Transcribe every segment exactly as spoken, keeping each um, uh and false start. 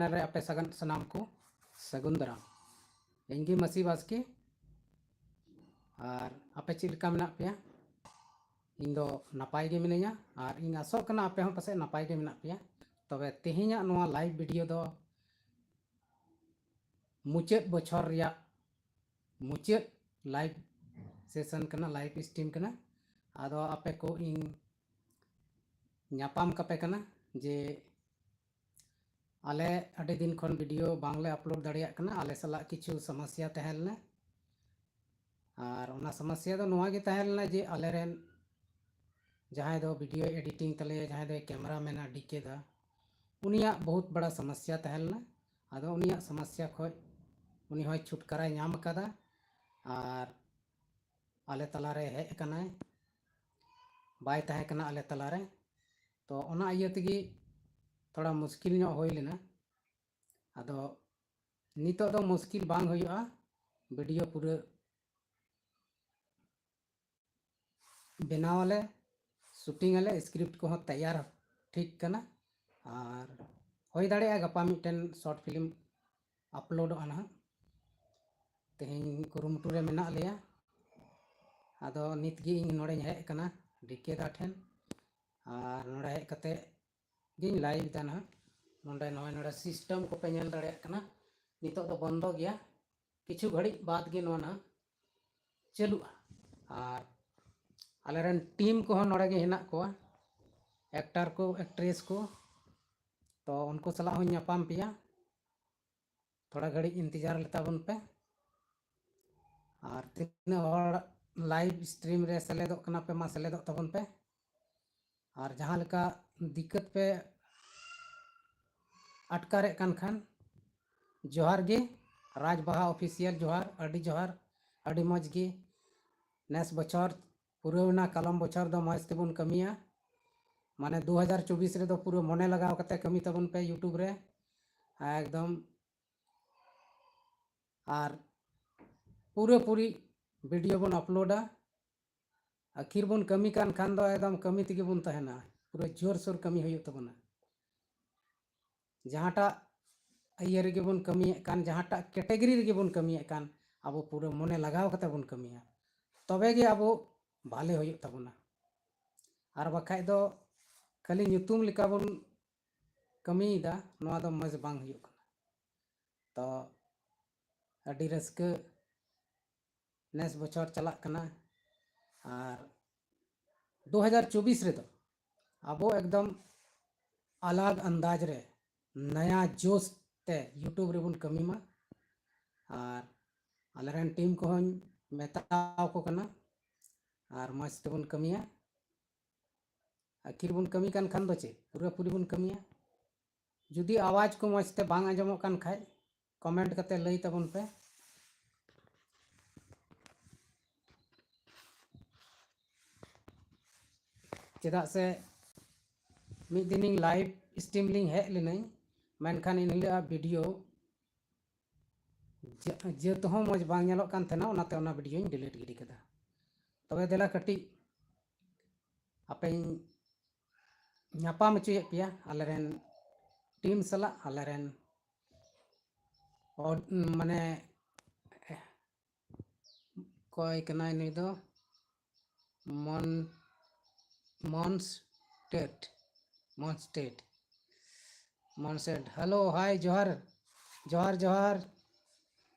Channel ᱨᱮ ᱟᱯᱮ ᱥᱟᱜᱟᱱ ᱥᱟᱱᱟᱢ ᱠᱚ ᱥᱟᱹᱜᱩᱱ ᱫᱟᱨᱟᱢ᱾ ᱤᱧ ᱜᱮ ᱢᱟᱹᱥᱤ ᱵᱟᱥᱠᱮ᱾ ᱟᱨ ᱟᱯᱮ ᱪᱮᱫ ᱞᱮᱠᱟ ᱢᱮᱱᱟᱜ ᱯᱮᱭᱟ? ᱤᱧ ᱫᱚ ᱱᱟᱯᱟᱭ ᱜᱮ ᱢᱤᱱᱟᱹᱧᱟ, ᱟᱨ ᱤᱧ ᱟᱥᱚᱜ ᱠᱟᱱᱟ ᱟᱯᱮ ᱦᱚᱸ ᱯᱟᱥᱮᱡ ᱱᱟᱯᱟᱭ ᱜᱮ ᱢᱮᱱᱟᱜ ᱯᱮᱭᱟ᱾ ᱛᱚᱵᱮ ᱛᱮᱦᱮᱧᱟᱜ ᱱᱚᱣᱟ ᱞᱟᱭᱤᱵᱷ ᱵᱷᱤᱰᱤᱭᱳ ᱫᱚ ᱢᱩᱪᱟᱹᱫ ᱵᱚᱪᱷᱚᱨ ᱨᱮᱭᱟᱜ ᱢᱩᱪᱟᱹᱫ ᱞᱟᱭᱤᱵᱷ ᱥᱮᱥᱚᱱ ᱠᱟᱱᱟ, ᱞᱟᱭᱤᱵᱷ ᱥᱴᱨᱤᱢ ᱠᱟᱱᱟ᱾ ᱟᱫᱚ ᱟᱯᱮ ᱠᱚ ᱤᱧ ᱧᱟᱯᱟᱢ ᱠᱟᱯᱮ ᱠᱟᱱᱟ ᱡᱮ ᱟᱞᱮ ᱟᱹᱰᱤ ᱫᱤᱱ ᱠᱷᱚᱱ ᱵᱷᱤᱰᱤᱭᱳ ᱵᱟᱝᱞᱮ ᱟᱯᱞᱳᱰ ᱫᱟᱲᱮᱭᱟᱜ ᱠᱟᱱᱟ, ᱟᱞᱮ ᱥᱟᱞᱟᱜ ᱠᱤᱪᱷᱩ ᱥᱚᱢᱚᱥᱥᱟ ᱛᱟᱦᱮᱸ ᱞᱮᱱᱟ᱾ ᱟᱨ ᱚᱱᱟ ᱥᱚᱢᱚᱥᱥᱟ ᱫᱚ ᱱᱚᱣᱟ ᱜᱮ ᱛᱟᱦᱮᱸ ᱞᱮᱱᱟ ᱡᱮ ᱟᱞᱮᱨᱮᱱ ᱡᱟᱦᱟᱸᱭ ᱫᱚ ᱵᱷᱤᱰᱤᱭᱳ ᱮᱰᱤᱴᱤᱝ ᱛᱟᱞᱮᱭᱟ, ᱡᱟᱦᱟᱸᱭ ᱫᱚ ᱠᱮᱢᱮᱨᱟ ᱢᱮᱱᱟ ᱰᱤ ᱠᱮ ᱫᱟ, ᱩᱱᱤᱭᱟᱜ ᱵᱚᱦᱩᱛ ᱵᱟᱲᱟ ᱥᱚᱢᱚᱥᱥᱟ ᱛᱟᱦᱮᱸ ᱞᱮᱱᱟ᱾ ᱟᱫᱚ ᱩᱱᱤᱭᱟᱜ ᱥᱚᱢᱚᱥᱥᱟ ᱠᱷᱚᱱ ᱩᱱᱤ ᱦᱚᱸᱭ ᱪᱷᱩᱴᱠᱟᱨᱟᱭ ᱧᱟᱢ ᱟᱠᱟᱫᱟ᱾ ᱟᱨ ᱟᱞᱮ ᱛᱟᱞᱟᱨᱮ ᱦᱮᱡ ᱟᱠᱟᱱᱟᱭ, ᱵᱟᱭ ᱛᱟᱦᱮᱸ ᱠᱟᱱᱟ ᱟᱞᱮ ᱛᱟᱞᱟᱨᱮ᱾ ᱛᱚ ᱚᱱᱟ ᱤᱭᱟᱹ ᱛᱮᱜᱮ ᱛᱷᱚᱲᱟ ᱢᱩᱥᱠᱤᱞ ᱧᱚᱜ ᱦᱩᱭ ᱞᱮᱱᱟ᱾ ᱟᱫᱚ ᱱᱤᱛᱚᱜ ᱫᱚ ᱢᱩᱥᱠᱤᱞ ᱵᱟᱝ ᱦᱩᱭᱩᱜᱼᱟ, ᱵᱷᱤᱰᱤᱭᱳ ᱯᱩᱨᱟᱹ ᱵᱮᱱᱟᱣ ᱟᱞᱮ, ᱥᱩᱴᱤᱝ ᱟᱞᱮ, ᱥᱠᱨᱤᱯᱴ ᱠᱚᱦᱚᱸ ᱛᱮᱭᱟᱨ ᱴᱷᱤᱠ ᱠᱟᱱᱟ᱾ ᱟᱨ ᱦᱩᱭ ᱫᱟᱲᱮᱭᱟᱜᱼᱟ ᱜᱟᱯᱟ ᱢᱤᱫᱴᱮᱱ ᱥᱚᱨᱴ ᱯᱷᱤᱞᱢ ᱟᱯᱞᱳᱰᱚᱜᱼᱟ ᱱᱟᱦᱟᱜ᱾ ᱛᱮᱦᱮᱧ ᱠᱩᱨᱩᱢᱩᱴᱩ ᱨᱮ ᱢᱮᱱᱟᱜ ᱞᱮᱭᱟ᱾ ᱟᱫᱚ ᱱᱤᱛ ᱜᱮ ᱤᱧ ᱱᱚᱰᱮᱧ ᱦᱮᱡ ᱟᱠᱟᱱᱟ ᱰᱤ ᱠᱮ ᱫᱟ ᱴᱷᱮᱱ, ᱟᱨ ᱱᱚᱰᱮ ᱦᱮᱡ ᱠᱟᱛᱮ ᱜᱤᱧ ᱞᱟᱭᱤᱵᱷ ᱮᱫᱟ ᱱᱟᱦᱟᱜ᱾ ᱱᱚᱰᱮ ᱱᱚᱜᱼᱚᱭ ᱱᱚᱰᱮ ᱥᱤᱥᱴᱮᱢ ᱠᱚᱯᱮ ᱧᱮᱞ ᱫᱟᱲᱮᱭᱟᱜ ᱠᱟᱱᱟ, ᱱᱤᱛᱚᱜ ᱫᱚ ᱵᱚᱱᱫᱚ ᱜᱮᱭᱟ, ᱠᱤᱪᱷᱩ ᱜᱷᱟᱹᱲᱤᱡ ᱵᱟᱫᱽ ᱜᱮ ᱱᱚᱣᱟ ᱱᱟᱦᱟᱜ ᱪᱟᱹᱞᱩᱜᱼᱟ᱾ ᱟᱨ ᱟᱞᱮᱨᱮᱱ ᱴᱤᱢ ᱠᱚᱦᱚᱸ ᱱᱚᱰᱮ ᱜᱮ ᱦᱮᱱᱟᱜ ᱠᱚᱣᱟ, ᱮᱠᱴᱟᱨ ᱠᱚ, ᱮᱠᱴᱨᱮᱥ ᱠᱚ᱾ ᱛᱚ ᱩᱱᱠᱩ ᱥᱟᱞᱟᱜ ᱦᱚᱸᱧ ᱧᱟᱯᱟᱢ ᱯᱮᱭᱟ᱾ ᱛᱷᱚᱲᱟ ᱜᱷᱟᱹᱲᱤᱡ ᱤᱱᱛᱮᱡᱟᱨ ᱞᱮᱛᱟ ᱵᱚᱱ ᱯᱮ᱾ ᱟᱨ ᱛᱤᱱᱟᱹᱜ ᱦᱚᱲ ᱞᱟᱭᱤᱵᱷ ᱥᱴᱨᱤᱢ ᱨᱮ ᱥᱮᱞᱮᱫᱚᱜ ᱠᱟᱱᱟ ᱯᱮ, ᱢᱟ ᱥᱮᱞᱮᱫᱚᱜ ᱛᱟᱵᱚᱱ ᱯᱮ᱾ ᱟᱨ ᱡᱟᱦᱟᱸ ᱞᱮᱠᱟ ᱫᱤᱠᱠᱟᱹᱛ ᱯᱮ ᱟᱴᱠᱟᱨᱮᱫ ᱠᱟᱱ ᱠᱷᱟᱱ, ᱡᱚᱦᱟᱨ ᱜᱮ, ᱨᱟᱡᱽ ᱵᱟᱦᱟ ᱚᱯᱷᱤᱥᱤᱭᱟᱞ ᱡᱚᱦᱟᱨ, ᱟᱹᱰᱤ ᱡᱚᱦᱟᱨ, ᱟᱹᱰᱤ ᱢᱚᱡᱽ ᱜᱮ᱾ ᱱᱮᱥ ᱵᱚᱪᱷᱚᱨ ᱯᱩᱨᱟᱹᱣᱱᱟ, ᱠᱟᱞᱚᱢ ᱵᱚᱪᱷᱚᱨ ᱫᱚ ᱢᱚᱡᱽ ᱛᱮᱵᱚᱱ ᱠᱟᱹᱢᱤᱭᱟ᱾ ᱢᱟᱱᱮ ᱫᱩ ᱦᱟᱡᱟᱨ ᱪᱚᱵᱵᱤᱥ ᱨᱮᱫᱚ ᱯᱩᱨᱟᱹ ᱢᱚᱱᱮ ᱞᱟᱜᱟᱣ ᱠᱟᱛᱮ ᱠᱟᱹᱢᱤ ᱛᱟᱵᱚᱱ ᱯᱮ YouTube ᱨᱮ ᱮᱠᱫᱚᱢ᱾ ᱟᱨ ᱯᱩᱨᱟᱹ ᱯᱩᱨᱤ ᱵᱷᱤᱰᱤᱭᱳ ᱵᱚᱱ ᱟᱯᱞᱳᱰᱟ᱾ ᱟᱹᱠᱷᱤᱨ ᱵᱚᱱ ᱠᱟᱹᱢᱤ ᱠᱟᱱ ᱠᱷᱟᱱ ᱫᱚ ᱮᱠᱫᱚᱢ ᱠᱟᱹᱢᱤ ᱛᱮᱜᱮ ᱵᱚᱱ ᱛᱟᱦᱮᱱᱟ, ᱯᱩᱨᱟᱹ ᱡᱳᱨᱥᱳᱨ ᱠᱟᱹᱢᱤ ᱦᱩᱭᱩᱜ ᱛᱟᱵᱚᱱᱟ᱾ ᱡᱟᱦᱟᱸᱴᱟᱜ ᱤᱭᱟᱹ ᱨᱮᱜᱮ ᱵᱚᱱ ᱠᱟᱹᱢᱤᱭᱮᱫ ᱠᱟᱱ, ᱡᱟᱦᱟᱸᱴᱟᱜ ᱠᱮᱴᱮᱜᱚᱨᱤ ᱨᱮᱜᱮ ᱵᱚᱱ ᱠᱟᱹᱢᱤᱭᱮᱫ ᱠᱟᱱ, ᱟᱵᱚ ᱯᱩᱨᱟᱹ ᱢᱚᱱᱮ ᱞᱟᱜᱟᱣ ᱠᱟᱛᱮ ᱵᱚᱱ ᱠᱟᱹᱢᱤᱭᱟ, ᱛᱚᱵᱮ ᱜᱮ ᱟᱵᱚ ᱵᱷᱟᱞᱮ ᱦᱩᱭᱩᱜ ᱛᱟᱵᱚᱱᱟ᱾ ᱟᱨ ᱵᱟᱠᱷᱟᱡ ᱫᱚ ᱠᱷᱟᱹᱞᱤ ᱧᱩᱛᱩᱢ ᱞᱮᱠᱟ ᱵᱚᱱ ᱠᱟᱹᱢᱤᱭᱮᱫᱟ, ᱱᱚᱣᱟ ᱫᱚ ᱢᱚᱡᱽ ᱵᱟᱝ ᱦᱩᱭᱩᱜ ᱠᱟᱱᱟ᱾ ᱛᱚ ᱟᱹᱰᱤ ᱨᱟᱹᱥᱠᱟᱹ ᱱᱮᱥ ᱵᱚᱪᱷᱚᱨ ᱪᱟᱞᱟᱜ ᱠᱟᱱᱟ, ᱟᱨ ᱫᱩ ᱦᱟᱡᱟᱨ ᱪᱚᱵᱵᱤᱥ ᱨᱮᱫᱚ ᱟᱵᱚ ᱮᱠᱫᱚᱢ ᱟᱞᱟᱜᱽ ᱟᱱᱫᱟᱡᱽ ᱨᱮ ᱱᱟᱭᱟ ᱡᱳᱥ ᱛᱮ YouTube ᱨᱮᱵᱚᱱ ᱠᱟᱹᱢᱤ ᱢᱟ᱾ ᱟᱨ ᱟᱞᱮᱨᱮᱱ ᱴᱤᱢ ᱠᱚᱦᱚᱸᱧ ᱢᱮᱛᱟᱣ ᱠᱚ ᱠᱟᱱᱟ, ᱟᱨ ᱢᱚᱡᱽ ᱛᱮᱵᱚᱱ ᱠᱟᱹᱢᱤᱭᱟ᱾ ᱟᱹᱠᱷᱤᱨ ᱵᱚᱱ ᱠᱟᱹᱢᱤ ᱠᱟᱱ ᱠᱷᱟᱱ ᱫᱚ ᱪᱮᱫ ᱯᱩᱨᱟᱹᱯᱩᱨᱤ ᱵᱚᱱ ᱠᱟᱹᱢᱤᱭᱟ? ᱡᱩᱫᱤ ᱟᱣᱟᱡᱽ ᱠᱚ ᱢᱚᱡᱽ ᱛᱮ ᱵᱟᱝ ᱟᱸᱡᱚᱢᱚᱜ ᱠᱟᱱ ᱠᱷᱟᱡ, ᱠᱚᱢᱮᱱᱴ ᱠᱟᱛᱮ ᱞᱟᱹᱭ ᱛᱟᱵᱚᱱ ᱯᱮ᱾ ᱪᱮᱫᱟᱜ ᱥᱮ ᱢᱤᱫ ᱫᱤᱱᱤᱧ ᱞᱟᱭᱤᱵᱷ ᱥᱴᱨᱤᱢ ᱞᱤᱧ ᱦᱮᱡ ᱞᱤᱱᱟᱹᱧ, ᱢᱮᱱᱠᱷᱟᱱ ᱮᱱ ᱦᱤᱞᱳᱜ ᱟᱜ ᱵᱷᱤᱰᱤᱭᱳ ᱡᱟᱹᱛ ᱦᱚᱸ ᱢᱚᱡᱽ ᱵᱟᱝ ᱧᱮᱞᱚᱜ ᱠᱟᱱ ᱛᱟᱦᱮᱱᱟ, ᱚᱱᱟᱛᱮ ᱚᱱᱟ ᱵᱷᱤᱰᱤᱭᱳᱧ ᱰᱤᱞᱤᱴ ᱜᱤᱰᱤ ᱠᱮᱫᱟ᱾ ᱛᱚᱵᱮ ᱫᱮᱞᱟ ᱠᱟᱹᱴᱤᱡ ᱟᱯᱮᱧ ᱧᱟᱯᱟᱢ ᱦᱚᱪᱚᱭᱮᱫ ᱯᱮᱭᱟ ᱟᱞᱮᱨᱮᱱ ᱴᱤᱢ ᱥᱟᱞᱟᱜ, ᱟᱞᱮᱨᱮᱱ ᱚᱰ-, ᱢᱟᱱᱮ ᱚᱠᱚᱭ ᱠᱟᱱᱟᱭ ᱱᱩᱭ ᱫᱚ? ᱢᱚᱱ ᱢᱚᱱᱥᱴᱮᱴ ᱢᱚᱱᱥᱴᱮᱴ ᱢᱚᱱᱥᱴᱮᱴ ᱦᱮᱞᱳ, ᱦᱟᱭ, ᱡᱚᱦᱟᱨ, ᱡᱚᱦᱟᱨ, ᱡᱚᱦᱟᱨ᱾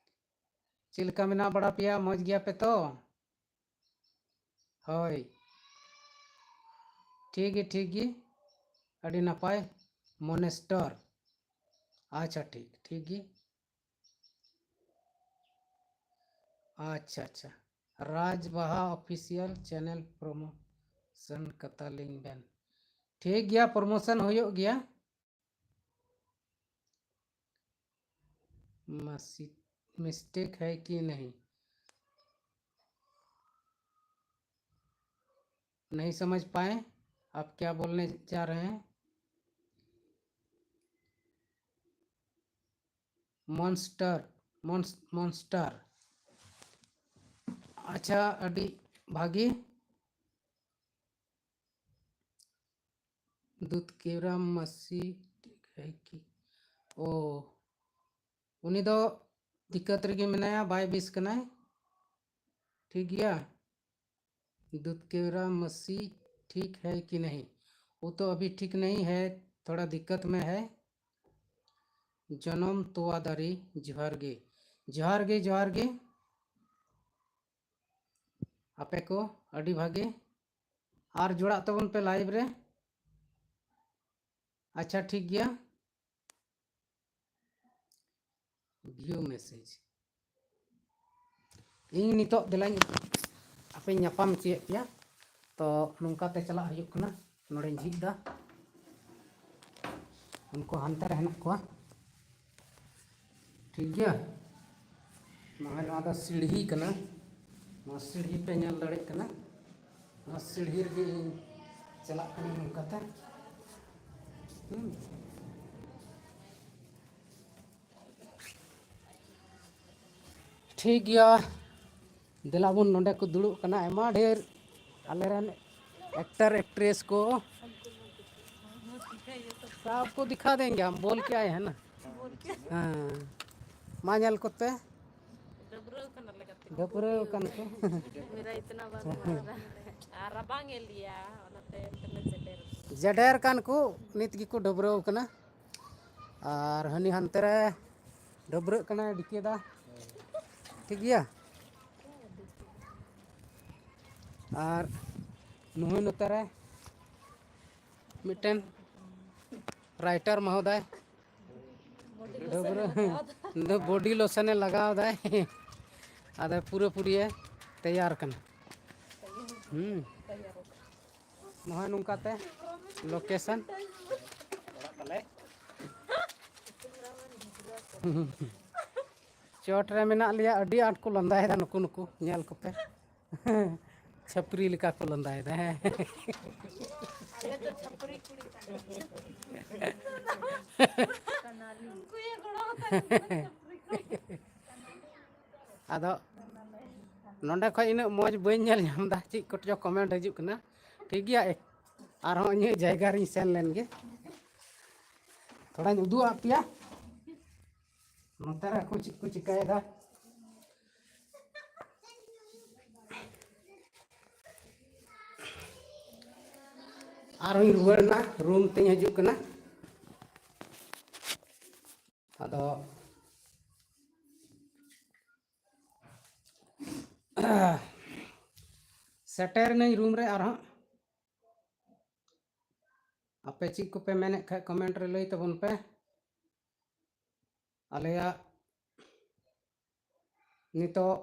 ᱪᱮᱫ ᱞᱮᱠᱟ ᱢᱮᱱᱟᱜ ᱵᱟᱲᱟ ᱯᱮᱭᱟ? ᱢᱚᱡᱽ ᱜᱮᱭᱟ ᱯᱮ ᱛᱚ? ᱦᱳᱭ, ᱴᱷᱤᱠ ᱜᱮ, ᱴᱷᱤᱠ ᱜᱮ, ᱟᱹᱰᱤ ᱱᱟᱯᱟᱭ᱾ ᱢᱚᱱᱮᱥᱴᱚᱨ, ᱟᱪᱪᱷᱟ, ᱴᱷᱤᱠ, ᱴᱷᱤᱠ ᱜᱮ᱾ ᱟᱪᱪᱷᱟ, ᱟᱪᱪᱷᱟ, ᱨᱟᱡᱽ ᱵᱟᱦᱟ ᱚᱯᱷᱤᱥᱤᱭᱟᱞ ᱪᱮᱱᱮᱞ ᱯᱨᱚᱢᱳᱥᱚᱱ ᱠᱟᱛᱟᱞᱤᱧ ᱵᱮᱱ᱾ ᱴᱷᱤᱠ ᱜᱮᱭᱟ, ᱯᱨᱚᱢᱳᱥᱚᱱ ᱦᱩᱭᱩᱜ ᱜᱮᱭᱟ᱾ मसी-, मिस्टेक है कि नहीं? नहीं समझ पाए आप क्या बोलने जा रहे हैं। Monster, mons-, monster. अच्छा, ᱟᱹᱰᱤ ᱵᱷᱟᱹᱜᱤ᱾ ᱫᱩᱫᱷ ᱠᱮᱣᱨᱟ ᱢᱟᱹᱥᱤ ᱴᱷᱤᱠ ᱦᱮ ᱠᱤ? ᱳ, ᱩᱱᱤ ᱫᱚ ᱫᱤᱠᱠᱟᱛ ᱨᱮᱜᱮ ᱢᱮᱱᱟᱭᱟ, ᱵᱟᱭ ᱵᱮᱥ ᱠᱟᱱᱟᱭ᱾ ᱴᱷᱤᱠ ᱜᱮᱭᱟ, ᱫᱩᱫᱷ ᱠᱮᱣᱨᱟ ᱢᱟᱹᱥᱤ ᱴᱷᱤᱠ ᱦᱮ ᱠᱤ ᱱᱟᱦᱤ? ᱣᱳ ᱛᱚ ᱟᱵᱷᱤ ᱴᱷᱤᱠ ᱱᱟᱦᱤ ᱦᱮ, ᱛᱷᱚᱲᱟ ᱫᱤᱠᱠᱟᱛ ᱢᱮ ᱦᱮ᱾ ᱡᱚᱱᱚᱢ ᱛᱚᱣᱟ ᱫᱟᱨᱮ, ᱡᱚᱦᱟᱨ ᱜᱮ, ᱡᱚᱦᱟᱨ ᱜᱮ, ᱡᱚᱦᱟᱨ ᱜᱮ᱾ ᱟᱯᱮ ᱠᱚ ᱟᱹᱰᱤ ᱵᱷᱟᱜᱮ᱾ ᱟᱨ ᱡᱚᱲᱟᱜ ᱛᱟᱵᱚᱱ ᱯᱮ ᱞᱟᱭᱤᱵᱷ ᱨᱮ᱾ ᱟᱪᱪᱷᱟ, ᱴᱷᱤᱠ ᱜᱮᱭᱟ᱾ ᱵᱷᱤᱭᱩ ᱢᱮᱥᱮᱡᱽ᱾ ᱤᱧ ᱱᱤᱛᱚᱜ ᱫᱮᱞᱟᱧ ᱟᱯᱮᱧ ᱧᱟᱯᱟᱢ ᱦᱚᱪᱚᱭᱮᱫ ᱯᱮᱭᱟ᱾ ᱛᱚ, ᱱᱚᱝᱠᱟ ᱛᱮ ᱪᱟᱞᱟᱜ ᱦᱩᱭᱩᱜ ᱠᱟᱱᱟ᱾ ᱱᱚᱰᱮᱧ ᱡᱷᱤᱡ ᱮᱫᱟ᱾ ᱩᱱᱠᱩ ᱦᱟᱱᱛᱮ ᱨᱮ ᱦᱮᱱᱟᱜ ᱠᱚᱣᱟ᱾ ᱴᱷᱤᱠ ᱜᱮᱭᱟ᱾ ᱱᱚᱜᱼᱚᱭ ᱱᱚᱣᱟ ᱫᱚ ᱥᱤᱲᱦᱤ ᱠᱟᱱᱟ᱾ ᱱᱚᱣᱟ ᱥᱤᱲᱦᱤ ᱯᱮ ᱧᱮᱞ ᱫᱟᱲᱮᱭᱟᱜ ᱠᱟᱱᱟ᱾ ᱱᱚᱣᱟ ᱥᱤᱲᱦᱤ ᱨᱮᱜᱮ ᱤᱧ ᱪᱟᱞᱟᱜ ᱠᱟᱱᱟ ᱱᱚᱝᱠᱟᱛᱮ᱾ ᱦᱩᱸ᱾ ᱴᱷᱤᱠ ᱜᱮᱭᱟ, ᱫᱮᱞᱟ ᱵᱚᱱ, ᱱᱚᱰᱮ ᱠᱚ ᱫᱩᱲᱩᱵ ᱠᱟᱱᱟ ᱟᱭᱢᱟ ᱰᱷᱮᱨ ᱟᱞᱮᱨᱮᱱ ᱮᱠᱴᱟᱨ ᱮᱠᱴᱨᱮᱥ ᱠᱚ᱾ सबको दिखा देंगे हम, बोल के आए हैं ना। हाँ, ᱢᱟ ᱧᱮᱞ ᱠᱚᱯᱮ᱾ ᱰᱟᱹᱵᱽᱨᱟᱹᱣ ᱠᱟᱱᱟ ᱞᱮ ᱜᱟᱛᱮ ᱠᱚ᱾ ᱰᱟᱹᱵᱽᱨᱟᱹᱣ ᱠᱟᱱᱟ ᱠᱚ᱾ मेरा इतना बार मारा। ᱟᱨ ᱨᱟᱵᱟᱝ ᱮ ᱞᱮᱭᱟ, ᱚᱱᱟᱛᱮ ᱛᱮᱞᱮ ᱡᱮᱰᱮᱨ ᱠᱟᱱᱟ᱾ ᱡᱮᱰᱮᱨ ᱠᱟᱱ ᱠᱚ, ᱱᱤᱛ ᱜᱮᱠᱚ ᱰᱟᱹᱵᱽᱨᱟᱹᱣ ᱠᱟᱱᱟ᱾ ᱟᱨ ᱦᱟᱹᱱᱤ ᱦᱟᱱᱛᱮ ᱨᱮ ᱰᱟᱹᱵᱽᱨᱟᱹᱜ ᱠᱟᱱᱟᱭ, ᱰᱤᱠᱮ ᱫᱟ᱾ ᱴᱷᱤᱠ ᱜᱮᱭᱟ᱾ ᱟᱨ ᱱᱩᱭ ᱱᱚᱛᱮ ᱨᱮ ᱢᱤᱫᱴᱮᱱ ᱨᱟᱭᱴᱟᱨ ᱢᱚᱦᱳᱫᱚᱭ ᱰᱟᱹᱵᱽᱨᱟᱹ ᱫᱚ ᱵᱚᱰᱤ ᱞᱳᱥᱚᱱᱮ ᱞᱟᱜᱟᱣ ᱫᱟᱭ᱾ ᱟᱫᱚ ᱯᱩᱨᱟᱹᱯᱩᱨᱤᱭᱮ ᱛᱮᱭᱟᱨ ᱠᱟᱱᱟ᱾ ᱦᱩᱸ᱾ ᱱᱚᱜᱼᱚᱭ ᱱᱚᱝᱠᱟᱛᱮ ᱞᱳᱠᱮᱥᱚᱱ᱾ ᱪᱚᱴ ᱨᱮ ᱢᱮᱱᱟᱜ ᱞᱮᱭᱟ, ᱟᱹᱰᱤ ᱟᱸᱴ ᱠᱚ ᱞᱟᱸᱫᱟᱭᱮᱫᱟ ᱱᱩᱠᱩ, ᱱᱩᱠᱩ ᱧᱮᱞ ᱠᱚᱯᱮ᱾ ᱪᱷᱟᱹᱯᱨᱤ ᱞᱮᱠᱟ ᱠᱚ ᱞᱟᱸᱫᱟᱭᱮᱫᱟ, ᱦᱮᱸ᱾ ᱟᱞᱮ ᱫᱚ ᱪᱷᱟᱹᱯᱨᱤ ᱠᱩᱲᱤ ᱠᱟᱱᱟᱞᱮ᱾ ᱩᱱᱠᱩ ᱭᱟ ᱜᱚᱲᱚ ᱠᱟᱛᱮ ᱪᱷᱟᱹᱯᱨᱤ ᱠᱩᱲᱤ᱾ ᱟᱫᱚ ᱱᱚᱰᱮ ᱠᱷᱚᱡ ᱤᱱᱟᱹᱜ ᱢᱚᱡᱽ ᱵᱟᱹᱧ ᱧᱮᱞ ᱧᱟᱢ ᱮᱫᱟ, ᱪᱮᱫ ᱠᱚᱪᱚ ᱠᱚᱢᱮᱱᱴ ᱦᱤᱡᱩᱜ ᱠᱟᱱᱟ᱾ ᱴᱷᱤᱠ ᱜᱮᱭᱟ, ᱟᱨᱦᱚᱸ ᱤᱧᱟᱹᱜ ᱡᱟᱭᱜᱟ ᱨᱤᱧ ᱥᱮᱱ ᱞᱮᱱ ᱜᱮ, ᱛᱷᱚᱲᱟᱧ ᱩᱫᱩᱜ ᱟᱫ ᱯᱮᱭᱟ᱾ ᱱᱚᱛᱮ ᱨᱮ ᱠᱚ ᱪᱮᱫ ᱠᱚ ᱪᱤᱠᱟᱹᱭᱮᱫᱟ᱾ ᱟᱨᱦᱚᱸᱧ ᱨᱩᱣᱟᱹᱲ ᱮᱱᱟ, ᱨᱩᱢ ᱛᱮᱧ ᱦᱤᱡᱩᱜ ᱠᱟᱱᱟ᱾ ᱟᱫᱚ ᱥᱮᱴᱮᱨ ᱮᱱᱟᱹᱧ ᱨᱩᱢ ᱨᱮ ᱟᱨᱦᱚᱸ᱾ ᱟᱯᱮ ᱪᱮᱫ ᱠᱚᱯᱮ ᱢᱮᱱᱮᱫ ᱠᱷᱟᱡ ᱠᱚᱢᱮᱱᱴ ᱨᱮ ᱞᱟᱹᱭ ᱛᱟᱵᱚᱱ ᱯᱮ᱾ ᱟᱞᱮᱭᱟᱜ ᱱᱤᱛᱚᱜ,